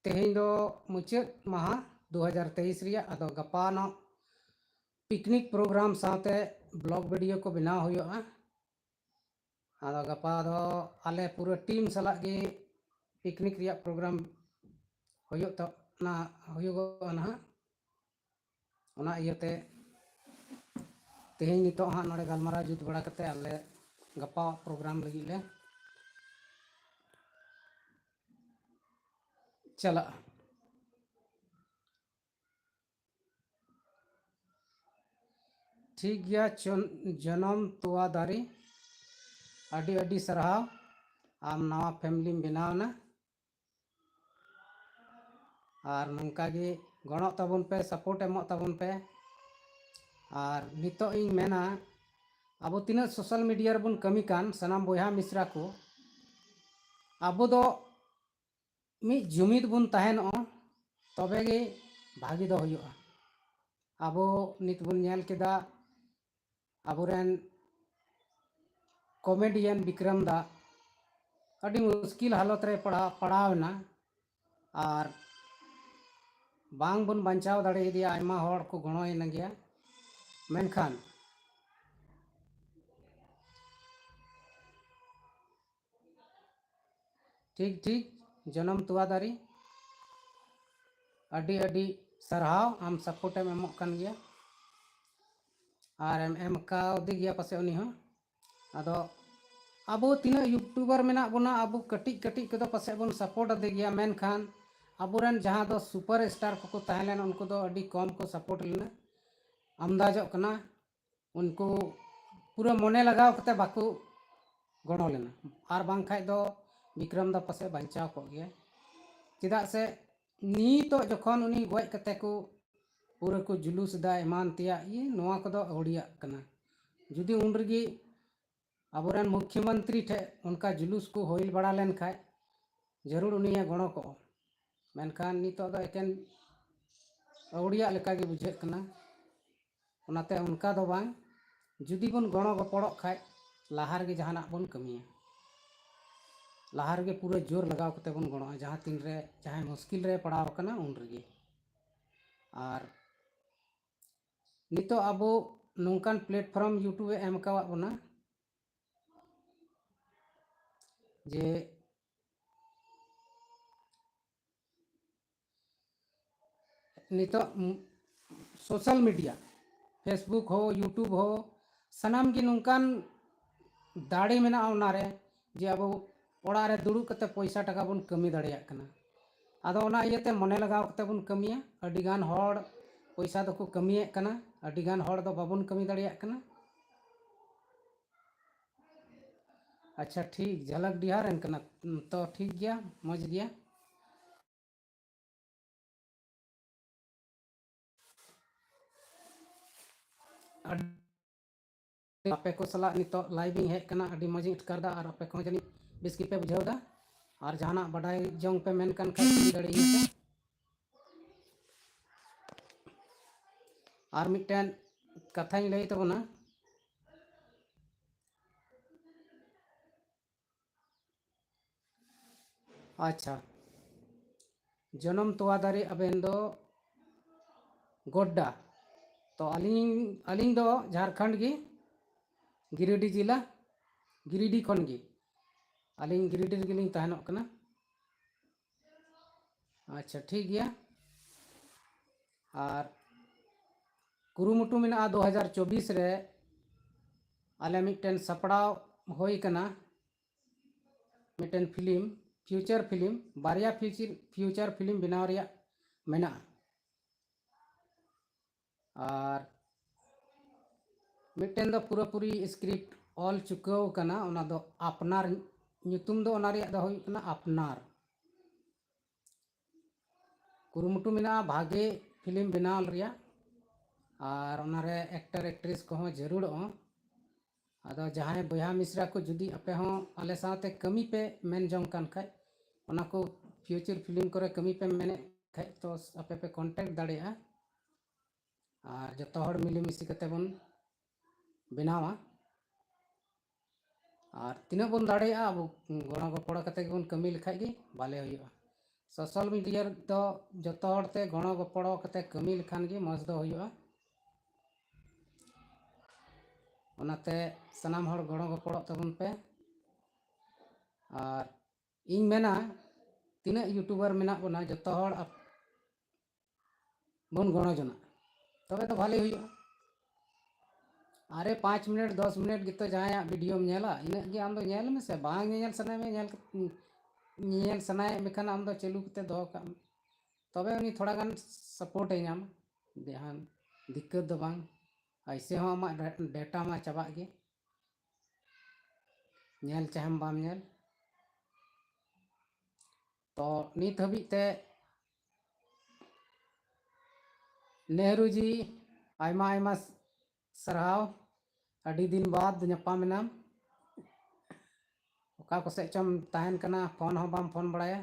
ᱛᱮᱦᱮᱧ ᱫᱚ ᱢᱩᱪᱟᱹᱫ ᱢᱟᱦᱟ ᱫᱩ ᱦᱟᱡᱟᱨ ᱛᱮᱭᱤᱥ ᱨᱮᱭᱟᱜ᱾ ᱟᱫᱚ ᱜᱟᱯᱟ ᱱᱚᱜ ᱯᱤᱠᱱᱤᱠ ᱯᱨᱳᱜᱨᱟᱢ ᱥᱟᱶᱛᱮ ᱵᱞᱚᱜ ᱵᱷᱤᱰᱤᱭᱳ ᱠᱚ ᱵᱮᱱᱟᱣ ᱦᱩᱭᱩᱜᱼᱟ᱾ ᱟᱫᱚ ᱜᱟᱯᱟ ᱫᱚ ᱟᱞᱮ ᱯᱩᱨᱟᱹ ᱴᱤᱢ ᱥᱟᱞᱟᱜ ᱜᱮ ᱯᱤᱠᱱᱤᱠ ᱨᱮᱭᱟᱜ ᱯᱨᱳᱜᱨᱟᱢ ᱦᱩᱭᱩᱜ ᱛᱟᱵᱚᱱᱟ, ᱦᱩᱭᱩᱜᱚᱜᱼᱟ ᱱᱟᱦᱟᱜ᱾ ᱚᱱᱟ ᱤᱭᱟᱹᱛᱮ ᱛᱮᱦᱮᱧ ᱱᱤᱛᱚᱜ ᱦᱟᱸᱜ ᱱᱚᱰᱮ ᱜᱟᱞᱢᱟᱨᱟᱣ ᱡᱩᱛ ᱵᱟᱲᱟ ᱠᱟᱛᱮ ᱟᱞᱮ ᱜᱟᱯᱟ ᱯᱨᱳᱜᱨᱟᱢ ᱞᱟᱹᱜᱤᱫ ᱞᱮ ᱪᱟᱞᱟᱜᱼᱟ᱾ ᱴᱷᱤᱠ ᱜᱮᱭᱟ, ᱪᱚᱱ-, ᱡᱚᱱᱚᱢ ᱛᱚᱣᱟ ᱫᱟᱨᱮ, ᱟᱹᱰᱤ ᱟᱹᱰᱤ ᱥᱟᱨᱦᱟᱣ, ᱟᱢ ᱱᱟᱣᱟ ᱯᱷᱮᱢᱤᱞᱤᱢ ᱵᱮᱱᱟᱣ ᱮᱱᱟ᱾ ᱟᱨ ᱱᱚᱝᱠᱟ ᱜᱮ ᱜᱚᱲᱚᱜ ᱛᱟᱵᱚᱱ ᱯᱮ, ᱥᱟᱯᱳᱨᱴ ᱮᱢᱚᱜ ᱛᱟᱵᱚᱱ ᱯᱮ᱾ ᱟᱨ ᱱᱤᱛᱚᱜ ᱤᱧ ᱢᱮᱱᱟ, ᱟᱵᱚ ᱛᱤᱱᱟᱹᱜ ᱥᱳᱥᱟᱞ ᱢᱤᱰᱤᱭᱟ ᱨᱮᱵᱚᱱ ᱠᱟᱹᱢᱤ ᱠᱟᱱ ᱥᱟᱱᱟᱢ ᱵᱚᱭᱦᱟ ᱢᱤᱥᱨᱟ ᱠᱚ, ᱟᱵᱚ ᱫᱚ ᱢᱤᱫ ᱡᱩᱢᱤᱫ ᱵᱚᱱ ᱛᱟᱦᱮᱱᱚᱜᱼᱟ, ᱛᱚᱵᱮ ᱜᱮ ᱵᱷᱟᱹᱜᱤ ᱫᱚ ᱦᱩᱭᱩᱜᱼᱟ᱾ ᱟᱵᱚ ᱱᱤᱛ ᱵᱚᱱ ᱧᱮᱞ ᱠᱮᱫᱟ, ᱟᱵᱚᱨᱮᱱ ᱠᱚᱢᱮᱰᱤᱭᱟᱱ ᱵᱤᱠᱨᱚᱢ ᱫᱟ ᱟᱹᱰᱤ ᱢᱩᱥᱠᱤᱞ ᱦᱟᱞᱚᱛ ᱨᱮ ᱯᱟᱲᱟᱣ, ᱯᱟᱲᱟᱣ ᱮᱱᱟ᱾ ᱟᱨ ᱵᱟᱝ ᱵᱚᱱ ᱵᱟᱧᱪᱟᱣ ᱫᱟᱲᱮᱭᱟᱫᱮᱭᱟ, ᱟᱭᱢᱟ ᱦᱚᱲ ᱠᱚ ᱜᱚᱲᱚᱭᱮᱱ ᱜᱮᱭᱟ, ᱢᱮᱱᱠᱷᱟᱱ ᱴᱷᱤᱠ ᱴᱷᱤᱠ, ᱡᱚᱱᱚᱢ ᱛᱚᱣᱟ ᱫᱟᱨᱮ, ᱟᱹᱰᱤ ᱟᱹᱰᱤ ᱥᱟᱨᱦᱟᱣ, ᱟᱢ ᱥᱟᱯᱳᱨᱴ ᱮᱢ ᱮᱢᱚᱜ ᱠᱟᱱ ᱜᱮᱭᱟ᱾ ᱟᱨ ᱮᱢ ᱮᱢ ᱠᱟᱣᱫᱮ ᱜᱮᱭᱟ ᱯᱟᱥᱮᱡ ᱩᱱᱤ ᱦᱚᱸ᱾ ᱟᱫᱚ ᱟᱵᱚ ᱛᱤᱱᱟᱹᱜ ᱭᱩᱴᱩᱵᱟᱨ ᱢᱮᱱᱟᱜ ᱵᱚᱱᱟ, ᱟᱵᱚ ᱠᱟᱹᱴᱤᱡ ᱠᱟᱹᱴᱤᱡ ᱠᱚᱫᱚ ᱯᱟᱥᱮᱡ ᱵᱚᱱ ᱥᱟᱯᱳᱨᱴ ᱟᱫᱮ ᱜᱮᱭᱟ, ᱢᱮᱱᱠᱷᱟᱱ ᱟᱵᱚᱨᱮᱱ ᱡᱟᱦᱟᱸ ᱫᱚ ᱥᱩᱯᱟᱨ ᱥᱴᱟᱨ ᱠᱚᱠᱚ ᱛᱟᱦᱮᱸ ᱞᱮᱱ, ᱩᱱᱠᱩ ᱫᱚ ᱟᱹᱰᱤ ᱠᱚᱢ ᱠᱚ ᱥᱟᱯᱳᱨᱴ ᱞᱮᱱᱟ᱾ ᱟᱢᱫᱟᱡᱚᱜ ᱠᱟᱱᱟ ᱩᱱᱠᱩ ᱯᱩᱨᱟᱹ ᱢᱚᱱᱮ ᱞᱟᱜᱟᱣ ᱠᱟᱛᱮ ᱵᱟᱠᱚ ᱜᱚᱲᱚ ᱞᱮᱱᱟ᱾ ᱟᱨ ᱵᱟᱝᱠᱷᱟᱡ ᱫᱚ ᱵᱤᱠᱨᱚᱢ ᱫᱚ ᱯᱟᱥᱮᱡ ᱵᱟᱧᱪᱟᱣ ᱠᱚᱜ ᱜᱮᱭᱟ᱾ ᱪᱮᱫᱟᱜ ᱥᱮ ᱱᱤᱛᱚᱜ ᱡᱚᱠᱷᱚᱱ ᱩᱱᱤ ᱜᱚᱡ ᱠᱟᱛᱮ ᱠᱚ ᱯᱩᱨᱟᱹ ᱠᱚ ᱡᱩᱞᱩᱥ ᱮᱫᱟ, ᱮᱢᱟᱱ ᱛᱮᱭᱟᱜ, ᱤᱭᱟᱹ, ᱱᱚᱣᱟ ᱠᱚᱫᱚ ᱟᱹᱣᱲᱤᱭᱟᱜ ᱠᱟᱱᱟ᱾ ᱡᱩᱫᱤ ᱩᱱ ᱨᱮᱜᱮ ᱟᱵᱚᱨᱮᱱ ᱢᱩᱠᱷᱭᱚᱢᱚᱱᱛᱨᱤ ᱴᱷᱮᱡ ᱚᱱᱠᱟ ᱡᱩᱞᱩᱥ ᱠᱚ ᱦᱩᱭ ᱵᱟᱲᱟ ᱞᱮᱱ ᱠᱷᱟᱡ, ᱡᱟᱹᱨᱩᱲ ᱩᱱᱤᱭᱮ ᱜᱚᱲᱚ ᱠᱚᱜᱼᱟ᱾ ᱢᱮᱱᱠᱷᱟᱱ ᱱᱤᱛᱚᱜ ᱫᱚ ᱮᱠᱮᱱ ᱟᱹᱣᱲᱤᱭᱟᱜ ᱞᱮᱠᱟᱜᱮ ᱵᱩᱡᱷᱟᱹᱜ ᱠᱟᱱᱟ᱾ ᱚᱱᱟᱛᱮ ᱚᱱᱠᱟ ᱫᱚ ᱵᱟᱝ, ᱡᱩᱫᱤ ᱵᱚᱱ ᱜᱚᱲᱚ ᱜᱚᱯᱚᱲᱚᱜ ᱠᱷᱟᱡ, ᱞᱟᱦᱟ ᱨᱮᱜᱮ ᱡᱟᱦᱟᱱᱟᱜ ᱵᱚᱱ ᱠᱟᱹᱢᱤᱭᱟ, ᱞᱟᱦᱟ ᱨᱮᱜᱮ ᱯᱩᱨᱟᱹ ᱡᱳᱨ ᱞᱟᱜᱟᱣ ᱠᱟᱛᱮ ᱵᱚᱱ ᱜᱚᱲᱚᱜᱼᱟ, ᱡᱟᱦᱟᱸ ᱛᱤᱱ ᱨᱮ ᱡᱟᱦᱟᱸᱭ ᱢᱩᱥᱠᱤᱞ ᱨᱮ ᱯᱟᱲᱟᱣ ᱟᱠᱟᱱᱟ ᱩᱱ ᱨᱮᱜᱮ᱾ ᱟᱨ ᱱᱤᱛᱚᱜ ᱟᱵᱚ ᱱᱚᱝᱠᱟᱱ platform YouTube ᱮ ᱮᱢ ᱟᱠᱟᱣᱟᱫ ᱵᱚᱱᱟ ᱡᱮ ᱱᱤᱛᱚᱜ social media, Facebook ᱦᱚᱸ, YouTube ᱦᱚᱸ, ᱥᱟᱱᱟᱢ ᱜᱮ ᱱᱚᱝᱠᱟᱱ ᱫᱟᱲᱮ ᱢᱮᱱᱟᱜᱼᱟ ᱚᱱᱟᱨᱮ, ᱡᱮ ᱟᱵᱚ ᱚᱲᱟᱜ ᱨᱮ ᱫᱩᱲᱩᱵ ᱠᱟᱛᱮ ᱯᱚᱭᱥᱟ ᱴᱟᱠᱟ ᱵᱚᱱ ᱠᱟᱹᱢᱤ ᱫᱟᱲᱮᱭᱟᱜ ᱠᱟᱱᱟ᱾ ᱟᱫᱚ ᱚᱱᱟ ᱤᱭᱟᱹᱛᱮ ᱢᱚᱱᱮ ᱞᱟᱜᱟᱣ ᱠᱟᱛᱮ ᱵᱚᱱ ᱠᱟᱹᱢᱤᱭᱟ᱾ ᱟᱹᱰᱤ ᱜᱟᱱ ᱦᱚᱲ ᱯᱚᱭᱥᱟ ᱫᱚᱠᱚ ᱠᱟᱹᱢᱤᱭᱮᱫ ᱠᱟᱱᱟ, ᱟᱹᱰᱤ ᱜᱟᱱ ᱦᱚᱲ ᱫᱚ ᱵᱟᱵᱚᱱ ᱠᱟᱹᱢᱤ ᱫᱟᱲᱮᱭᱟᱜ ᱠᱟᱱᱟ᱾ ᱟᱪᱪᱷᱟ, ᱴᱷᱤᱠ, ᱡᱷᱟᱞᱟᱠ ᱰᱤᱦᱟᱨ ᱨᱮᱱ ᱠᱟᱱᱟ ᱛᱚ, ᱴᱷᱤᱠ ᱜᱮᱭᱟ, ᱢᱚᱡᱽ ᱜᱮᱭᱟ᱾ ᱟᱹᱰᱤ ᱟᱯᱮ ᱠᱚ ᱥᱟᱞᱟᱜ ᱱᱤᱛᱚᱜ live ᱤᱧ ᱦᱮᱡ ᱠᱟᱱᱟ, ᱟᱹᱰᱤ ᱢᱚᱡᱽ ᱤᱧ ᱟᱴᱠᱟᱨ ᱮᱫᱟ᱾ ᱟᱨ ᱟᱯᱮ ᱠᱚᱦᱚᱸ ᱡᱟᱹᱱᱤᱡ ᱵᱮᱥ ᱜᱮᱯᱮ ᱵᱩᱡᱷᱟᱹᱣ ᱮᱫᱟ᱾ ᱟᱨ ᱡᱟᱦᱟᱱᱟᱜ ᱵᱟᱰᱟᱭ ᱡᱚᱝ ᱯᱮ ᱢᱮᱱ ᱠᱟᱱ ᱠᱷᱟᱡ ᱠᱩᱞᱤ ᱫᱟᱲᱮᱭᱟᱹᱧᱟ ᱯᱮ᱾ ᱟᱨ ᱢᱤᱫᱴᱮᱱ ᱠᱟᱛᱷᱟᱧ ᱞᱟᱹᱭ ᱛᱟᱵᱚᱱᱟ᱾ ᱟᱪᱪᱷᱟ, ᱡᱚᱱᱚᱢ ᱛᱚᱣᱟ ᱫᱟᱨᱮ ᱟᱵᱮᱱ ᱫᱚ ᱜᱚᱰᱰᱟ᱾ ᱛᱚ ᱟᱹᱞᱤᱧ, ᱟᱹᱞᱤᱧ ᱫᱚ ᱡᱷᱟᱲᱠᱷᱚᱸᱰ ᱜᱮ, ᱜᱤᱨᱤᱰᱤ ᱡᱮᱞᱟ, ᱜᱤᱨᱤᱰᱤ ᱠᱷᱚᱱ ᱜᱮ᱾ ᱟᱹᱞᱤᱧ ᱜᱤᱨᱤᱰᱤ ᱨᱮᱜᱮ ᱞᱤᱧ ᱛᱟᱦᱮᱱᱚᱜ ᱠᱟᱱᱟ᱾ ᱟᱪᱪᱷᱟ, ᱴᱷᱤᱠ ᱜᱮᱭᱟ᱾ ᱟᱨ ᱠᱩᱨᱩᱢᱩᱴᱩ ᱢᱮᱱᱟᱜᱼᱟ, ᱫᱩ ᱦᱟᱡᱟᱨ ᱪᱚᱵᱵᱤᱥ ᱨᱮ ᱟᱞᱮ ᱢᱤᱫᱴᱮᱱ ᱥᱟᱯᱲᱟᱣ ᱦᱩᱭ ᱠᱟᱱᱟ, ᱢᱤᱫᱴᱮᱱ film, feature film, ᱵᱟᱨᱭᱟ feature, feature film ᱵᱮᱱᱟᱣ ᱨᱮᱭᱟᱜ ᱢᱮᱱᱟᱜᱼᱟ᱾ ᱟᱨ ᱢᱤᱫᱴᱮᱱ ᱫᱚ ᱯᱩᱨᱟᱹᱯᱩᱨᱤ script ᱚᱞ ᱪᱩᱠᱟᱹᱣ ᱠᱟᱱᱟ, ᱚᱱᱟ ᱫᱚ ᱟᱯᱱᱟᱨ, ᱧᱩᱛᱩᱢ ᱫᱚ ᱚᱱᱟ ᱨᱮᱭᱟᱜ ᱫᱚ ᱦᱩᱭᱩᱜ ᱠᱟᱱᱟ ᱟᱯᱱᱟᱨ᱾ ᱠᱩᱨᱩᱢᱩᱴᱩ ᱢᱮᱱᱟᱜᱼᱟ ᱵᱷᱟᱜᱮ ᱯᱷᱤᱞᱢ ᱵᱮᱱᱟᱣ ᱨᱮᱭᱟᱜ, ᱟᱨ ᱚᱱᱟᱨᱮ ᱮᱠᱴᱟᱨ ᱮᱠᱴᱨᱮᱥ ᱠᱚᱦᱚᱸ ᱡᱟᱹᱨᱩᱲᱚᱜᱼᱟ᱾ ᱟᱫᱚ ᱡᱟᱦᱟᱸᱭ ᱵᱚᱭᱦᱟ ᱢᱤᱥᱨᱟ ᱠᱚ ᱡᱩᱫᱤ ᱟᱯᱮ ᱦᱚᱸ ᱟᱞᱮ ᱥᱟᱶᱛᱮ ᱠᱟᱹᱢᱤ ᱯᱮ ᱢᱮᱱ ᱡᱚᱝ ᱠᱟᱱ ᱠᱷᱟᱡ, ᱚᱱᱟ ᱠᱚ ᱯᱷᱤᱭᱩᱪᱟᱨ ᱯᱷᱤᱞᱢ ᱠᱚᱨᱮ ᱠᱟᱹᱢᱤ ᱯᱮ ᱢᱮᱱᱮᱫ ᱠᱷᱟᱡ, ᱛᱚ ᱟᱯᱮ ᱯᱮ ᱠᱚᱱᱴᱮᱠᱴ ᱫᱟᱲᱮᱭᱟᱜᱼᱟ᱾ ᱟᱨ ᱡᱚᱛᱚ ᱦᱚᱲ ᱢᱤᱞᱮᱢᱤᱥᱮ ᱠᱟᱛᱮ ᱵᱚᱱ ᱵᱮᱱᱟᱣᱟ᱾ ᱟᱨ ᱛᱤᱱᱟᱹᱜ ᱵᱚᱱ ᱫᱟᱲᱮᱭᱟᱜᱼᱟ, ᱟᱵᱚ ᱜᱚᱲᱚ ᱜᱚᱯᱚᱲᱚ ᱠᱟᱛᱮ ᱜᱮᱵᱚᱱ ᱠᱟᱹᱢᱤ ᱞᱮᱠᱷᱟᱡ ᱜᱮ ᱵᱷᱟᱞᱮ ᱦᱩᱭᱩᱜᱼᱟ᱾ ᱥᱳᱥᱟᱞ ᱢᱤᱰᱤᱭᱟ ᱨᱮᱫᱚ ᱡᱚᱛᱚ ᱦᱚᱲ ᱛᱮ ᱜᱚᱲᱚ ᱜᱚᱯᱚᱲᱚ ᱠᱟᱛᱮ ᱠᱟᱹᱢᱤ ᱞᱮᱠᱷᱟᱱ ᱜᱮ ᱢᱚᱡᱽ ᱫᱚ ᱦᱩᱭᱩᱜᱼᱟ᱾ ᱚᱱᱟᱛᱮ ᱥᱟᱱᱟᱢ ᱦᱚᱲ ᱜᱚᱲᱚ ᱜᱚᱯᱚᱲᱚᱜ ᱛᱟᱵᱚᱱ ᱯᱮ᱾ ᱟᱨ ᱤᱧ ᱢᱮᱱᱟ, ᱛᱤᱱᱟᱹᱜ ᱭᱩᱴᱩᱵᱟᱨ ᱢᱮᱱᱟᱜ ᱵᱚᱱᱟ, ᱡᱚᱛᱚ ᱦᱚᱲ ᱟᱯ-, ᱵᱚᱱ ᱜᱚᱲᱚ ᱡᱚᱱᱟᱜᱼᱟ, ᱛᱚᱵᱮ ᱫᱚ ᱵᱷᱟᱞᱮ ᱦᱩᱭᱩᱜᱼᱟ᱾ ᱟᱨᱮ, ᱯᱟᱸᱪ ᱢᱤᱱᱤᱴ, ᱫᱚᱥ ᱢᱤᱱᱤᱴ ᱜᱮᱛᱚ ᱡᱟᱦᱟᱸᱭᱟᱜ ᱵᱷᱤᱰᱤᱭᱳᱢ ᱧᱮᱞᱟ, ᱤᱱᱟᱹᱜ ᱜᱮ ᱟᱢ ᱫᱚ ᱧᱮᱞ ᱢᱮᱥᱮ᱾ ᱵᱟᱝ ᱧᱮᱧᱮᱞ ᱥᱟᱱᱟᱭᱮᱫ ᱢᱮᱭᱟ, ᱧᱮᱞ ᱠᱟᱛᱮ, ᱧᱮᱧᱮᱞ ᱥᱟᱱᱟᱭᱮᱫ ᱢᱮᱠᱷᱟᱱ ᱟᱢ ᱫᱚ ᱪᱟᱹᱞᱩ ᱠᱟᱛᱮ ᱫᱚᱦᱚ ᱠᱟᱜ ᱢᱮ, ᱛᱚᱵᱮ ᱩᱱᱤ ᱛᱷᱚᱲᱟ ᱜᱟᱱ ᱥᱟᱯᱳᱨᱴ ᱮ ᱧᱟᱢᱟ᱾ ᱡᱟᱦᱟᱱ ᱫᱤᱠᱠᱟᱹᱛ ᱫᱚ ᱵᱟᱝ, ᱟᱭᱥᱮ ᱦᱚᱸ ᱟᱢᱟᱜ ᱰᱮ-, ᱰᱮᱴᱟ ᱢᱟ ᱪᱟᱵᱟᱜ ᱜᱮ, ᱧᱮᱞ ᱪᱟᱦᱮᱢ ᱵᱟᱢ ᱧᱮᱞ᱾ ᱛᱚ ᱱᱤᱛ ᱦᱟᱹᱵᱤᱡ ᱛᱮ ᱱᱮᱦᱨᱩ ᱡᱤ, ᱟᱭᱢᱟ ᱟᱭᱢᱟ ᱥᱟᱨᱦᱟᱣ, ᱟᱹᱰᱤ ᱫᱤᱱ ᱵᱟᱫ ᱧᱟᱯᱟᱢ ᱮᱱᱟᱢ᱾ ᱚᱠᱟ ᱠᱚᱥᱮᱫ ᱪᱚᱢ ᱛᱟᱦᱮᱱ ᱠᱟᱱᱟ, ᱯᱷᱳᱱ ᱦᱚᱸ ᱵᱟᱢ ᱯᱷᱳᱱ ᱵᱟᱲᱟᱭᱟ᱾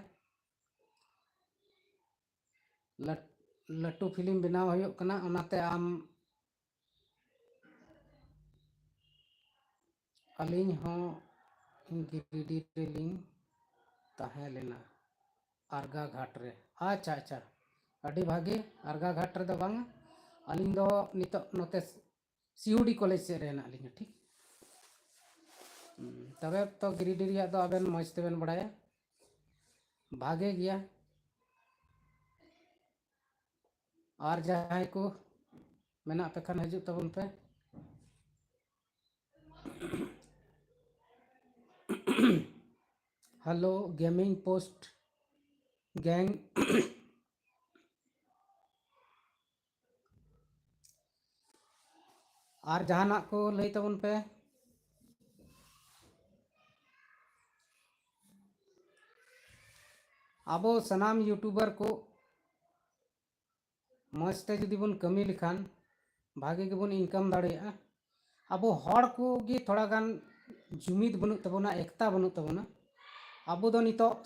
ᱞᱟᱹᱴ-, ᱞᱟᱹᱴᱩ ᱯᱷᱤᱞᱢ ᱵᱮᱱᱟᱣ ᱦᱩᱭᱩᱜ ᱠᱟᱱᱟ, ᱚᱱᱟᱛᱮ ᱟᱢ ᱟᱹᱞᱤᱧ ᱦᱚᱸ ᱜᱤᱨᱤᱰᱤ ᱨᱮᱞᱤᱧ ᱛᱟᱦᱮᱸ ᱞᱮᱱᱟ, ᱟᱨᱜᱟ ᱜᱷᱟᱴ ᱨᱮ᱾ ᱟᱪᱪᱷᱟ, ᱟᱪᱪᱷᱟ, ᱟᱹᱰᱤ ᱵᱷᱟᱹᱜᱤ᱾ ᱟᱨᱜᱟ ᱜᱷᱟᱴ ᱨᱮᱫᱚ ᱵᱟᱝᱟ, ᱟᱹᱞᱤᱧ ᱫᱚ ᱱᱤᱛᱚᱜ ᱱᱚᱛᱮ ᱥᱤᱣᱩᱰᱤ ᱠᱚᱞᱮᱡᱽ ᱥᱮᱫ ᱨᱮ ᱦᱮᱱᱟᱜ ᱞᱤᱧᱟ, ᱴᱷᱤᱠ᱾ ᱦᱩᱸ, ᱛᱚᱵᱮ ᱛᱚ ᱜᱤᱨᱤᱰᱤ ᱨᱮᱭᱟᱜ ᱫᱚ ᱟᱵᱮᱱ ᱢᱚᱡᱽ ᱛᱮᱵᱮᱱ ᱵᱟᱲᱟᱭᱟ, ᱵᱷᱟᱜᱮ ᱜᱮᱭᱟ᱾ ᱟᱨ ᱡᱟᱦᱟᱸᱭ ᱠᱚ ᱢᱮᱱᱟᱜ ᱯᱮ ᱠᱷᱟᱱ ᱦᱤᱡᱩᱜ ᱛᱟᱵᱚᱱ ᱯᱮ᱾ ᱦᱮᱞᱳ, ᱜᱮᱢᱤᱝ ᱯᱳᱥᱴ ᱜᱮᱝ᱾ ᱟᱨ ᱡᱟᱦᱟᱱᱟᱜ ᱠᱚ ᱞᱟᱹᱭ ᱛᱟᱵᱚᱱ ᱯᱮ᱾ ᱟᱵᱚ ᱥᱟᱱᱟᱢ YouTuber ᱠᱚ ᱢᱚᱡᱽ ᱛᱮ ᱡᱩᱫᱤ ᱵᱚᱱ ᱠᱟᱹᱢᱤ ᱞᱮᱠᱷᱟᱱ ᱵᱷᱟᱜᱮ ᱜᱮᱵᱚᱱ income ᱫᱟᱲᱮᱭᱟᱜᱼᱟ᱾ ᱟᱵᱚ ᱦᱚᱲ ᱠᱚᱜᱮ ᱛᱷᱚᱲᱟ ᱜᱟᱱ ᱡᱩᱢᱤᱫ ᱵᱟᱹᱱᱩᱜ ᱛᱟᱵᱚᱱᱟ, ᱮᱠᱛᱟ ᱵᱟᱹᱱᱩᱜ ᱛᱟᱵᱚᱱᱟ᱾ ᱟᱵᱚ ᱫᱚ ᱱᱤᱛᱚᱜ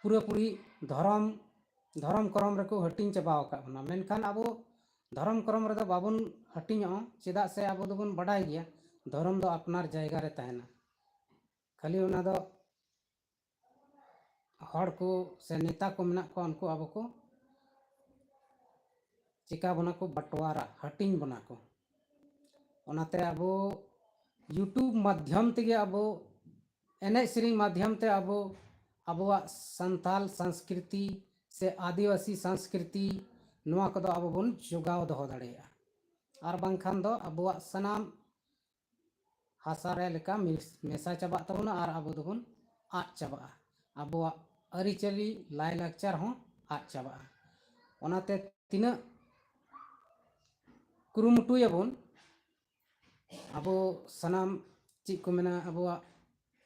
ᱯᱩᱨᱟᱹᱯᱩᱨᱤ ᱫᱷᱚᱨᱚᱢ ᱫᱷᱚᱨᱚᱢ ᱠᱚᱨᱚᱢ ᱨᱮᱠᱚ ᱦᱟᱹᱴᱤᱧ ᱪᱟᱵᱟ ᱟᱠᱟᱫ ᱵᱚᱱᱟ, ᱢᱮᱱᱠᱷᱟᱱ ᱟᱵᱚ ᱫᱷᱚᱨᱚᱢ ᱠᱚᱨᱚᱢ ᱨᱮᱫᱚ ᱵᱟᱵᱚᱱ ᱦᱟᱹᱴᱤᱧᱚᱜᱼᱟ᱾ ᱪᱮᱫᱟᱜ ᱥᱮ ᱟᱵᱚ ᱫᱚᱵᱚᱱ ᱵᱟᱰᱟᱭ ᱜᱮᱭᱟ ᱫᱷᱚᱨᱚᱢ ᱫᱚ ᱟᱯᱱᱟᱨ ᱡᱟᱭᱜᱟ ᱨᱮ ᱛᱟᱦᱮᱱᱟ᱾ ᱠᱷᱟᱹᱞᱤ ᱚᱱᱟ ᱫᱚ ᱦᱚᱲ ᱠᱚ ᱥᱮ ᱱᱮᱛᱟ ᱠᱚ ᱢᱮᱱᱟᱜ ᱠᱚᱣᱟ, ᱩᱱᱠᱩ ᱟᱵᱚ ᱠᱚ ᱪᱤᱠᱟ ᱵᱚᱱᱟ ᱠᱚ, ᱵᱟᱴᱣᱟᱨᱟ, ᱦᱟᱹᱴᱤᱧ ᱵᱚᱱᱟ ᱠᱚ᱾ ᱚᱱᱟᱛᱮ ᱟᱵᱚ YouTube ᱢᱟᱫᱽᱫᱷᱚᱢ ᱛᱮᱜᱮ, ᱟᱵᱚ ᱮᱱᱮᱡ ᱥᱮᱨᱮᱧ ᱢᱟᱫᱽᱫᱷᱚᱢ ᱛᱮ ᱟᱵᱚ ᱟᱵᱚᱣᱟᱜ ᱥᱟᱱᱛᱟᱞ ᱥᱚᱝᱥᱠᱨᱤᱛᱤ ᱥᱮ ᱟᱹᱫᱤᱵᱟᱹᱥᱤ ᱥᱚᱝᱥᱠᱨᱤᱛᱤ, ᱱᱚᱣᱟ ᱠᱚᱫᱚ ᱟᱵᱚ ᱵᱚᱱ ᱡᱚᱜᱟᱣ ᱫᱚᱦᱚ ᱫᱟᱲᱮᱭᱟᱜᱼᱟ᱾ ᱟᱨ ᱵᱟᱝᱠᱷᱟᱱ ᱫᱚ ᱟᱵᱚᱣᱟᱜ ᱥᱟᱱᱟᱢ ᱦᱟᱥᱟ ᱨᱮ ᱞᱮᱠᱟ ᱢᱤᱥ-, ᱢᱮᱥᱟ ᱪᱟᱵᱟᱜ ᱛᱟᱵᱚᱱᱟ ᱟᱨ ᱟᱵᱚ ᱫᱚᱵᱚᱱ ᱟᱫ ᱪᱟᱵᱟᱜᱼᱟ᱾ ᱟᱵᱚᱣᱟᱜ ᱟᱹᱨᱤᱪᱟᱹᱞᱤ, ᱞᱟᱭᱼᱞᱟᱠᱪᱟᱨ ᱦᱚᱸ ᱟᱫ ᱪᱟᱵᱟᱜᱼᱟ᱾ ᱚᱱᱟᱛᱮ ᱛᱤᱱᱟᱹᱜ ᱠᱩᱨᱩᱢᱩᱴᱩᱭᱟᱵᱚᱱ, ᱟᱵᱚ ᱥᱟᱱᱟᱢ, ᱪᱮᱫ ᱠᱚ ᱢᱮᱱᱟ, ᱟᱵᱚᱣᱟᱜ